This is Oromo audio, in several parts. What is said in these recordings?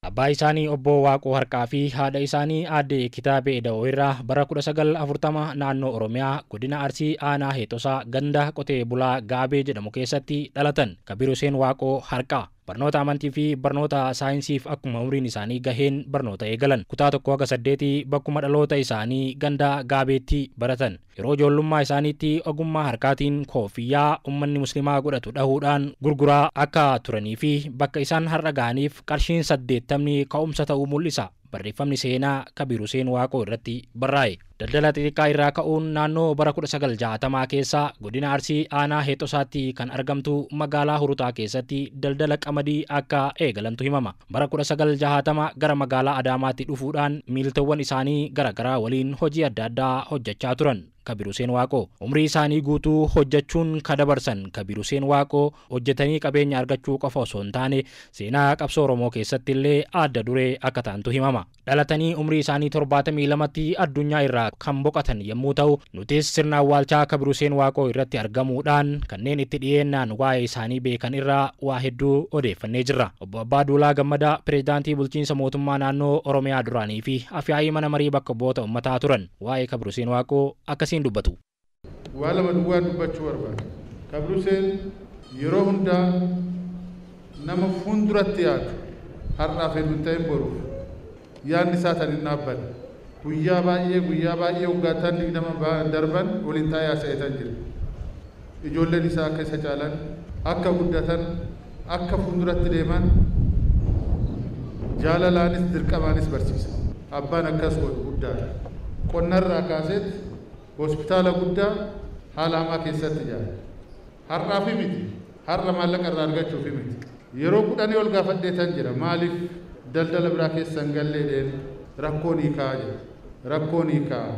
Abbaa isaanii obbo Waaqoo Harqaa fi haadha isaanii aadde Kitaabee Eda'oo irraa bara 1940 naannoo Oromiyaa godina Arsii aanaa Heexosaa ganda qotee bulaa Gaabee jedhamu keessatti dhalatan. Kabiir Huseen Waaqoo Harqaa barnoota amantii fi barnoota saayinsiif akkuma umriin isaanii gaheen barnoota eegalan. Kutaa 1 haga 8 bakkuma dhaloota isaanii ganda Gaabeetti baratan. Yeroo ijoollummaa isaaniitti ogummaa harkaatiin koofiyyaa uummanni musliimaa godhatu dhahuudhaan gurguraa akka turanii fi bakka isaan har'a ga'aniif qarshiin 80 ka'umsa ta'uu mul'isa. Barreeffamni seenaa Kabiir Huseen Waaqoo irratti barraa'e. Daldala xixiqqaa irraa ka'uun naannoo bara 1960 keessa godina Arsii aanaa Heexosaatti kan argamtu magaalaa Hurutaa keessatti daldala qamadii akka eegalantu himama. Bara 1960 gara magaalaa Adaamaatti dhufuudhaan miiltowwan isaanii garaagaraa waliin hojii adda addaa hojjechaa turan. Kabiir Huseen Waaqoo umrii isaanii guutuu hojjechuun ka dabarsan Kabiir Huseen Waaqoo hojjetanii qabeenya argachuu qofa osoo hin taane seenaa qabsoo Oromoo keessatti illee adda duree akka ta'antu himama. Dhalatanii umrii isaanii 72tti addunyaa irraa kan boqotan yommuu ta'u, nutis sirna awwaalchaa Kabiir Huseen Waaqoo irratti argamuudhaan kanneen itti dhiyeennaan waa'ee isaanii beekan irraa waa hedduu odeeffannee jirra. Obbo Abbaa Duulaa Gammadaa, pireezidaantii bulchiinsa mootummaa naannoo Oromiyaa duraanii fi afyaa'ii mana marii bakka bu'oota uummataa turan, waa'ee Kabiir Huseen Waaqoo akkasiin dubbatu. Waa lama duwwaa dubbachuu barbaada. Kabiir Huseen yeroo hundaa nama fuulduratti yaadu, har'aaf hedduu ta'in boruuf yaadni isaa tan hin dhaabbanne. Guyyaa baay'ee, guyyaa baay'ee, waggaattaan 20 darban waliin taa'ee haasa'eetan jira. Ijoolleen isaa akka isa caalan, akka guddatan, akka fuulduratti deeman jaalalaanis dirqamaanis barsiisa. Abbaan akkas godhu guddaadha. Qonnarraa kaaseet hospitaala guddaa haala hamaa keessatti ijaare. Har'aafi miti. Har'a maallaqa irraa argachuufi miti. Yeroo 10 ol gaafadheetan jira. Maaliif daldala biraa keessa hin galleedheen? Rakkoon hiikaa jira. Rakkoon hiikaa.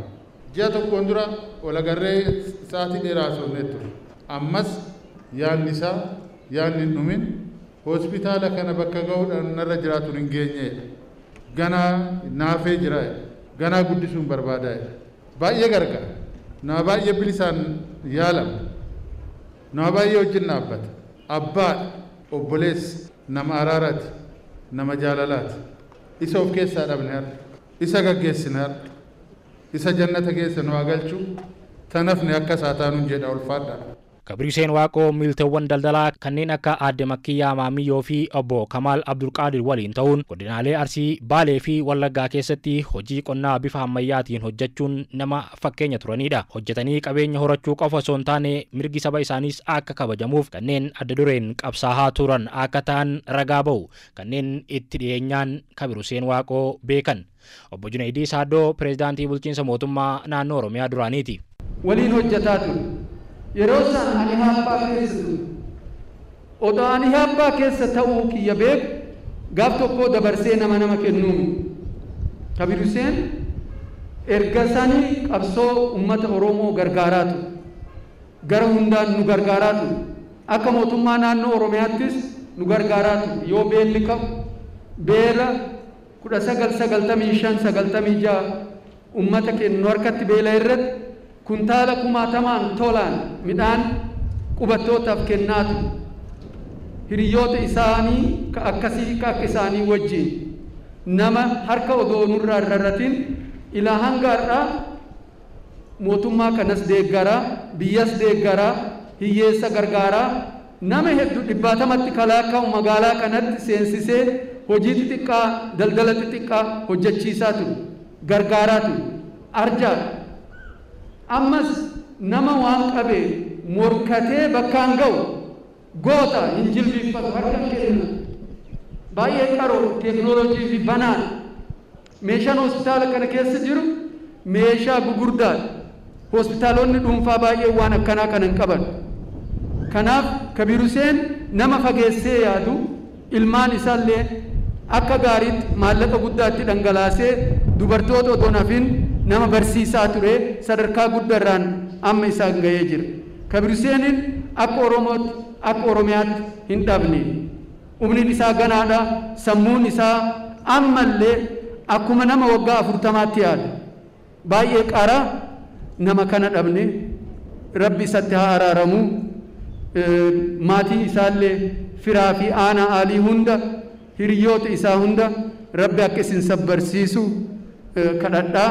Ji'a tokkoon dura ol agarree sa'aatii dheeraa haasofnee ture. Ammas yaadni isaa yaadni hin dhumin, hospitaala kana bakka ga'uudhaan narra jiraatu hin geenyeedha. Ganaa naafee jira. Ganaa guddisuun barbaadaadha. Baay'ee gargaara. Nama baay'ee bilisaan yaalama. Nama baay'ee wajjin dhaabbata. Abbaadha. Obboleessa. Nama araaraati. Nama jaalalaati. Isa of keessaa dhabne har'a. Isa gaggeessine har'a. Isa jannata keessa nu haa galchu. Tanafne akka isaa taanuun jedha, ulfaadha. Kabiir Huseen Waaqoo miiltowwan daldalaa kanneen akka aadde Makkiyyaa Maamiyyoo fi obbo Kamaal Abdulqaadir waliin ta'uun godinaalee Arsii, Baalee fi Wallaggaa keessatti hojii qonnaa bifa ammayyaatiin hojjechuun nama fakkeenya turanidha. Hojjetanii qabeenya horachuu qofa osoo hin taane mirgi saba isaaniis akka kabajamuuf kanneen adda dureen qabsaa'aa turan akka ta'an ragaa ba'u kanneen itti dhiyeenyaan Kabiir Huseen Waaqoo beekan. Obbo Junaydii Saaddoo pireezidaantii bulchiinsa mootummaa naannoo Oromiyaa duraaniiti. Waliin hojjetaa ture. Yeroo san ani haabbaa keessa ture. Odoo ani haabbaa keessa ta'uu kiyya beeku, gaaf tokko dabarsee nama kennuumi. Kabiir Huseen erga sanii qabsoo uummata Oromoo gargaaraa ture. Gara hundaan nu gargaaraa ture. Akka mootummaa naannoo Oromiyaattis nu gargaaraa ture. Yoo beelli qabu, beela 1995 96 uummata keenya nu harkatti beela irratti kuntaala kumaatamaan tolaan midhaan qubattootaaf kennaa ture. Hiriyoota isaanii ka akkasii ka akka isaanii wajjin nama harka odoo nurraa rarratin ilaa hanga har'aa mootummaa kanas deeggaraa, biyyas deeggaraa, hiyyeessa gargaaraa, nama hedduu dhibbaatamatti kalaakkaa'u magaalaa kanatti seensisee hojii xixiqqaa, daldala xixiqqaa hojjechiisaa ture, gargaaraa ture, arjaadha. Ammas nama waan qabe morkatee bakkaan ga'u, goota hin jilbiiffatu, harka kenna. Baay'ee qaroo, teeknooloojii fi banaan meeshaan hospitaala kana keessa jiru meeshaa gugurdaadha. Hospitaalonni dhuunfaa baay'ee waan akkanaa kana hin qaban. Kanaaf Kabiir Huseen nama fageessee yaadu, ilmaan isaallee akka gaariitti maallaqa guddaatti dhangalaasee dubartoota odoo hafin nama barsiisaa ture, sadarkaa guddaarraan amma isaan ga'ee jira. Kabiir Huseeniin akka Oromootti, akka Oromiyaatti hin dhabne. Umriin isaa ganaadha, sammuun isaa ammallee akkuma nama waggaa 40tti yaada. Baay'ee qara, nama kana dhabne. Rabbi isatti haa araaramu. Maatii isaallee, firaa fi aanaa aalii hunda, hiriyoota isaa hunda Rabbi akka isin sabbarsiisu kadhadhaa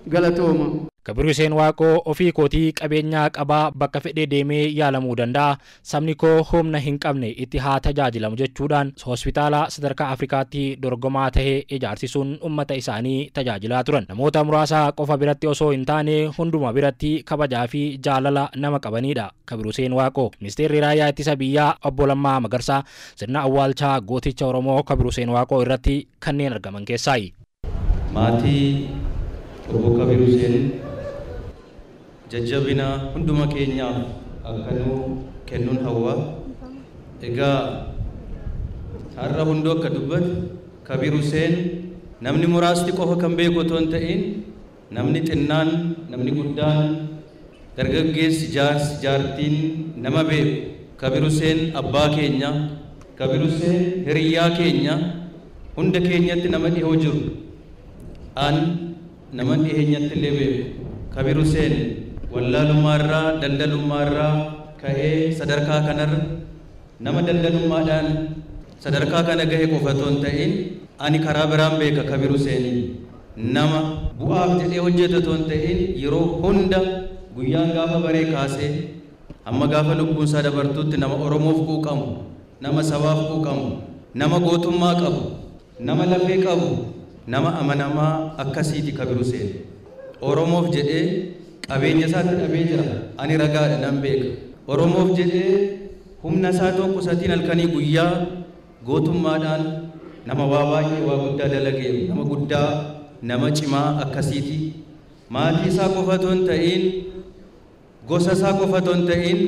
galatooma. Kabir Hussein Waaqoo ofii kootii qabeenyaa qabaa bakka fedhee deemee yaalamuu danda'a. Sabni koo humna hin qabne itti haa tajaajilamu jechuudhaan hospitaala sadarkaa Afrikaatti dorgomaa tahee ijaarsisuun uummata isaanii tajaajilaa turan. Namoota muraasa qofa biratti osoo hin taane hunduma biratti kabajaa fi jaalala nama qabanidha. Kabir Hussein Waaqoo. Ministeerri Raayyaa Ittisa Biyyaa Obbo Lammaa Magarsaa sirna awwaalchaa gooticha Oromoo Kabir Hussein Waaqoo irratti kanneen argaman keessaayi. Maatii Obbo Kabir Hussein jajjabina hunduma keenyaaf akka nu kennuun hawwa. Egaa har'a hunduu akka dubbate Kabir Hussein namni muraasti qofa kan beeku otoo hin ta'in namni xinnaan, namni guddaan, dargaggeessi, jaarsi, jaartiin nama beeku. Kabir Hussein abbaa keenya, Kabir Hussein hiriyyaa keenya, hunda keenyatti nama dhihoo jiru. An nama dhiheenyatti illee beeku. Kabir Hussein wallaalummaarraa, daldalummaarraa ka'ee sadarkaa kanarra nama daldalummaadhaan sadarkaa kana gahe qofa otoo hin ta'in ani karaa biraan beeka Kabir Hussein nama bu'aaf jedhee hojjetu otoo hin ta'in yeroo hunda guyyaan gaafa baree kaasee amma gaafa lubbuun isaa dabartutti nama Oromoof quuqamu, nama sabaaf quuqamu, nama gootummaa qabu, nama lafee qabu, nama amanamaa akkasiiti Kabir Hussein. Oromoof jedhee qabeenya isaatti dhabee jira. Ani ragaadha nan beeka. Oromoof jedhee humna isaa tokko satiin halkanii guyyaa gootummaadhaan nama waa baay'ee waa guddaa dalagee nama guddaa nama cimaa akkasiiti. Maatii isaa qofa otoo hin ta'in gosa isaa qofa otoo hin ta'in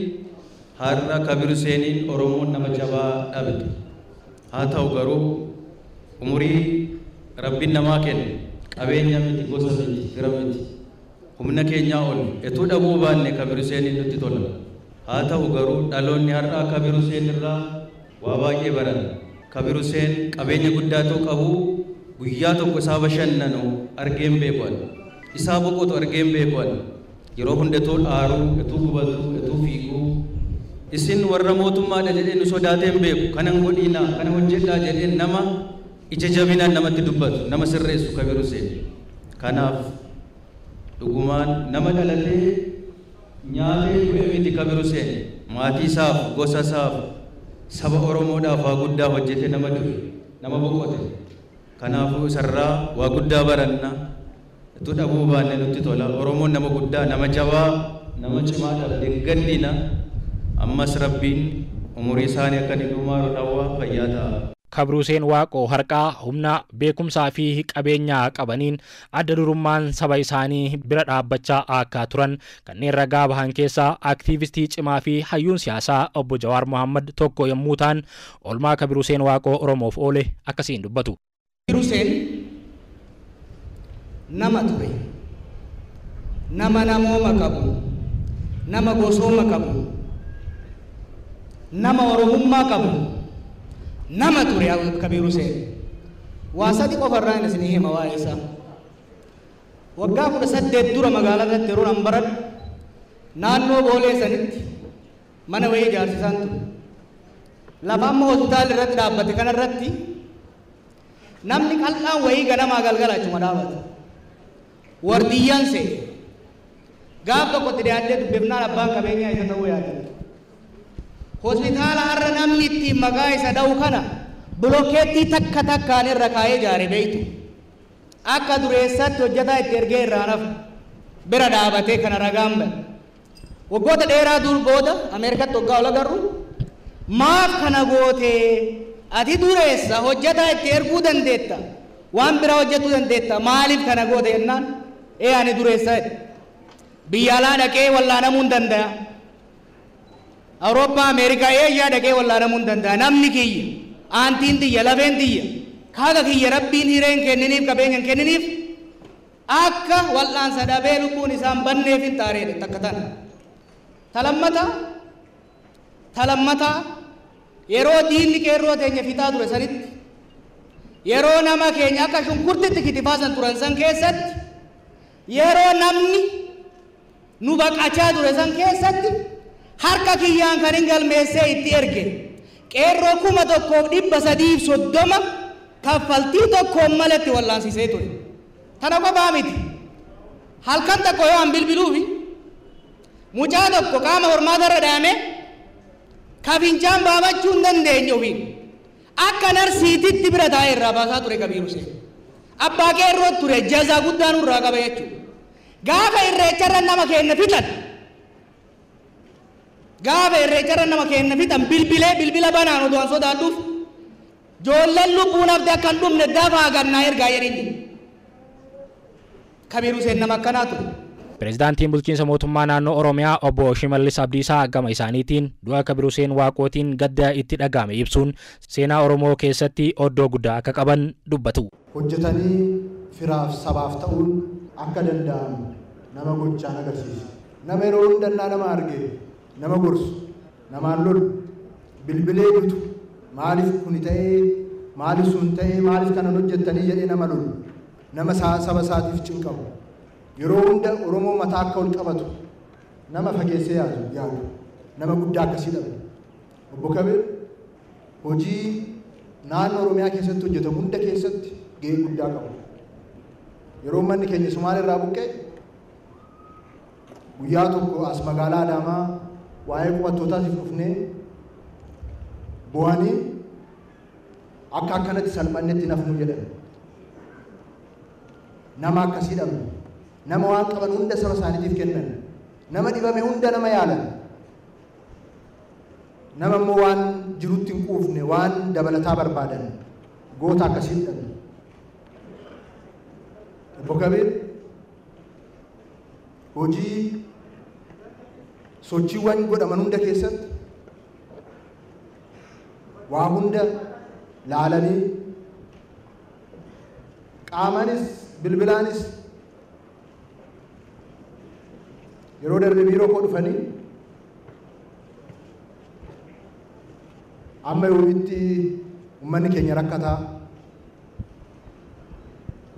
har'a Kabir Husseiniin Oromoon nama jabaa dhabde. Haa ta'u garuu umurii Rabbiin namaa kenne qabeenya miti, gosa miti, fira miti, humna keenyaa ol etuu dhabuu baanne Kabir Husseiniin nutti tola. Haa ta'u garuu dhaloonni har'aa Kabir Hussein irraa waa baay'ee baran. Kabir Hussein qabeenya guddaa ta'u qabu guyyaa tokko isaa bashannanu argeen beeku, isaa boqotu argeen beeku. Yeroo hunda etuu dhaaruu, etuu gubatu, etuu fiiguu isin warra mootummaadha jedhee nu sodaateen beeku. Kanan godhiinaa, kana hojjedhaa jedhee nama ija jabinaan namatti dubbatu, nama sirreessu Kabir Hussein. Kanaaf dhugumaan nama dhalatee nyaatee du'e miti Kabir Hussein. Maatii isaaf, gosa isaaf, saba Oromoodhaaf waa guddaa hojjete nama du'e, nama boqote. Kanaafuu isarraa waa guddaa baranna. Utuu dhabuu baanne nutti tola. Oromoon nama guddaa, nama jabaa, nama cimaa dhabde hin gaddina. Ammas Rabbiin umurii isaanii akka inni dhumaaru dhawwaa fayyaa ta'a. Kabir Hussein Waaqoo harqaa humna beekumsaa fi qabeenyaa qabaniin adda durummaan saba isaanii bira dhaabbachaa akka turan kanneen ragaa bahan keessaa aktiivistii cimaa fi hayyuun siyaasaa Obbo Jawaar Mohammad tokko yommuu ta'an oolmaa Kabir Hussein Waaqoo Oromoof oole akkasiin dubbatu. Kabir Hussein nama ture, nama namooma qabu, nama gosooma qabu, nama Oromummaa qabu, nama ture Kabir Hussein. Waa sadi qofa irraa inni isinii hima waa'ee isaa. Waggaa 18 dura magaalaa irratti yeroo an baradhu naannoo Boolee sanitti mana wayii ijaarsisaan ture. Lafa amma hospitaalli irratti dhaabbate kanarratti namni qal'aan wayii ganamaa galgala achuma dhaabata. Wardiyyaan se'e. Gaaf tokkotti dhiyaatee dubbifnaan abbaan qabeenyaa isa ta'uu yaadate. Hospitaala har'a namni ittiin maqaa isa dha'u kana bilookeettii takka takkaan irra kaa'ee ijaare beeytu. Akka dureessatti hojjetaa itti ergee irraa nafu bira dhaabatee kana ragaan ba'e. Waggoota dheeraa dur booda Ameerikatti waggaa ol agarru maaf kana gootee ati dureessa hojjetaa itti erguu dandeetta, waan biraa hojjechuu dandeetta, maaliif kana goote jennaan ee ani dureessa jedhe. Biyya alaa dhaqee wallaanamuu hin danda'a. Awurooppaa, Ameerikaa, Eeshiyaa dhaqee wallaanamuu hin danda'a. Namni kiyya, aantiin tiyya, lafeen tiyya, kaaga kiyya Rabbiin hireen kenniniif, qabeenya hin kenniniif akka wal'aansa dhabee lubbuun isaan banneef hin taareedha takka tana. Talammata yeroo diinni qeerroo teenya fixaa ture sanitti, yeroo nama keenya akka shunkurtitti kitifaasan turan san keessatti, yeroo namni nu baqachaa ture san keessatti harka kiyyaan kan hin galmeessee itti erge qeerroo 1330 Kaffaltii tokkoon malatti wallaansisee ture. Tana qofaa miti. Halkan tokko yoo an bilbiluufi mucaa tokko qaama hormaata irra dhaame kafincaan baafachuu hin dandeenye ofiin. Akka narsiititti bira taa'ee irraa baasaa ture Kabiir Huseen. Abbaa qeerroo ture, jazaa guddaa nurraa qaba jechuudha. Gaafa irreecharra nama keenya fixan, gaafa irreecharra nama keenya fixan bilbilee bilbila banaan oduu an sodaadhuuf joolleen lubbuun hafte akka hin dhumne dafaa gannaa ergaa jedhini. Kabiir Huseen nama akkanaa ture. Pireezidaantiin bulchiinsa mootummaa naannoo Oromiyaa obbo Shimallis Abdiisaa gama isaaniitiin du'a Kabiir Huseen Waaqootiin gadda itti dhaga'ame ibsuun seenaa Oromoo keessatti oddoo guddaa akka qaban dubbatu. Hojjetanii firaaf sabaaf ta'uun akka danda'amu nama gochaan agarsiisu. Nama yeroo hundannaa nama arge nama gorsu, namaan lolu, bilbilee bitu, maaliif kuni ta'ee, maaliif sun ta'ee, maaliif kanan hojjettanii jedhee nama lolu, nama saba isaatiif cinqamu. Yeroo hunda Oromoo mataa akka ol qabatu nama fageessee yaadu nama guddaa akkasii dhabe. Obbo Kabiir hojii naannoo Oromiyaa keessatti hojjetamu hunda keessatti gahee guddaa qabu. Yeroo manni keenya Sumaalee irraa buqqee guyyaa tokko as magaalaa Adaamaa waa'ee qubattootaatiif dhufnee bu'anii akka akkanatti salphannetti nafnu jedhan. Nama akkasii dhabne. Nama waan qaban hunda saba isaaniitiif kennan, nama dhibame hunda nama yaalan, nama immoo waan jirutti hin quufne, waan dabalataa barbaadan goota akkasii dhabne. Obbo Kabiir hojii sochiiwwan godhaman hunda keessatti waa hunda laalanii qaamaanis bilbilaanis yeroo darbe biiroo koo dhufanii amma yoomitti uummanni keenya rakkataa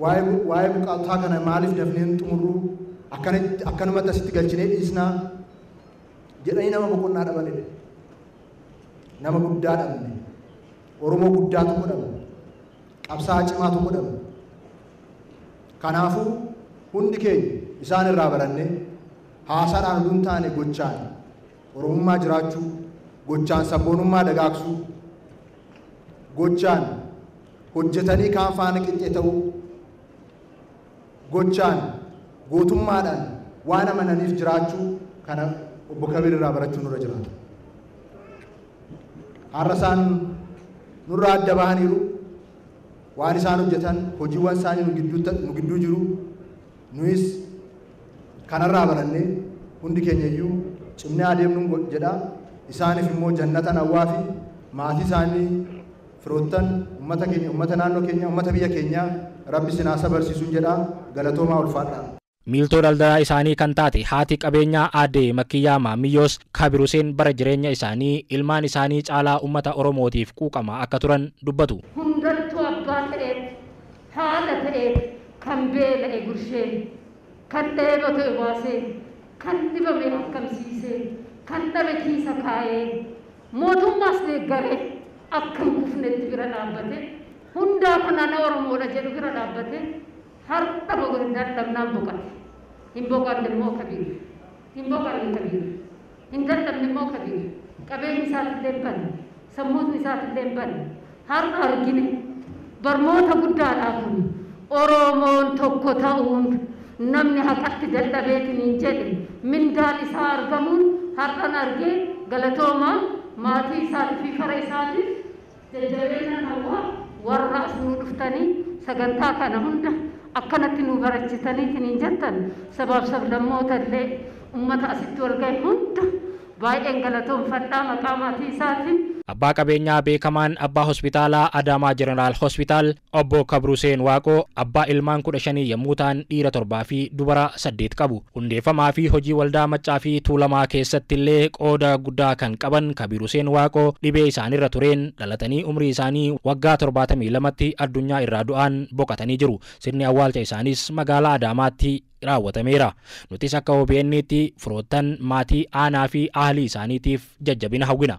waa'ee buqqaataa kana maaliif dafnee hin xumurru akkanumatti asitti galchinee dhiisnaa jedhanii nama boqonnaa dhabanidha. Nama guddaa dhabne, Oromoo guddaa tokko dhabne, qabsaa'aa cimaa tokko dhabne. Kanaafuu hundi keenya isaan irraa barannee haasaadhaan oduu hin taane gochaan Oromummaa jiraachuu, gochaan sabboonummaa dagaagsuu, gochaan hojjetanii kaan faana qixxee ta'uu, gochaan gootummaadhaan waan amananiif jiraachuu kana obbo Kabiir irraa barachuun nurra jiraata. Har'a isaan nurraa adda bahaniiru. Waan isaan hojjetan hojiiwwan isaanii nu gidduu jiru. Nuyis kanarraa barannee hundi keenya iyyuu cimnee adeemnu jedha. Isaaniif immoo jannatan hawwaa fi maatii isaanii firoottan uummata keenya, uummata naannoo keenya, uummata biyya keenyaa Rabbi sinaa sabarsiisuun jedha. Galatoomaa ulfaadha. Miiltoo daldalaa isaanii kan taate haati qabeenyaa aadde Makkiyyaa Maamiyyoos Kabiir Huseen bara jireenya isaanii ilmaan isaanii caalaa uummata Oromootiif quuqamaa akka turan dubbatu. Hundattuu abbaa ta'eef, haadha ta'eef kan beela'e gurshee, kan dheebote baasee, kan dhibame akkamsiisee, kan dhabe kiisa kaa'ee, mootummaas deeggaree akka hin kufnetti bira dhaabbate, hundaa kanaan Oromoodha jedhu bira dhaabbate, har'a dadhabnaan boqote. Hin boqonne immoo Kabiir, hin boqonne Kabiir, hin dadhabne immoo Kabiir. Qabeenyi isaatillee hin banne, sammuun isaatillee hin banne. Har'a argine barnoota guddaadhaa kun Oromoon tokko ta'uun namni haqatti dadhabeetiin hin jedhe mindaan isaa argamuun har'an argee galatoomaa maatii isaatii fi fara isaatiif jajjabeenya hawwaa warra as nuu dhuftanii sagantaa kana hunda akkanatti nu barachisaniitiin hin jettan sabaaf sablammoota illee uummata asitti wal ga'e hunda baay'een galatoomfadhaa maqaa maatii isaatiin. Abbaa qabeenyaa beekamaan abbaa hospitaalaa Adaamaa Jeneraal Hospitaal obbo Kabiir Huseen Waaqoo abbaa ilmaan 15 yommuu ta'an dhiira 7 fi dubara 8 qabu. Hundeeffamaa fi hojii waldaa Maccaa fi Tuulamaa keessatti illee qooda guddaa kan qaban Kabiir Huseen Waaqoo dhibee isaanirra tureen dhalatanii umrii isaanii waggaa 72tti addunyaa irraa du'aan boqotanii jiru. Sirni awwaalcha isaaniis magaalaa Adaamaatti raawwatameera. Nutis akka OBN'tti firoottan maatii aanaa fi ahalii isaaniitiif jajjabina hawwina.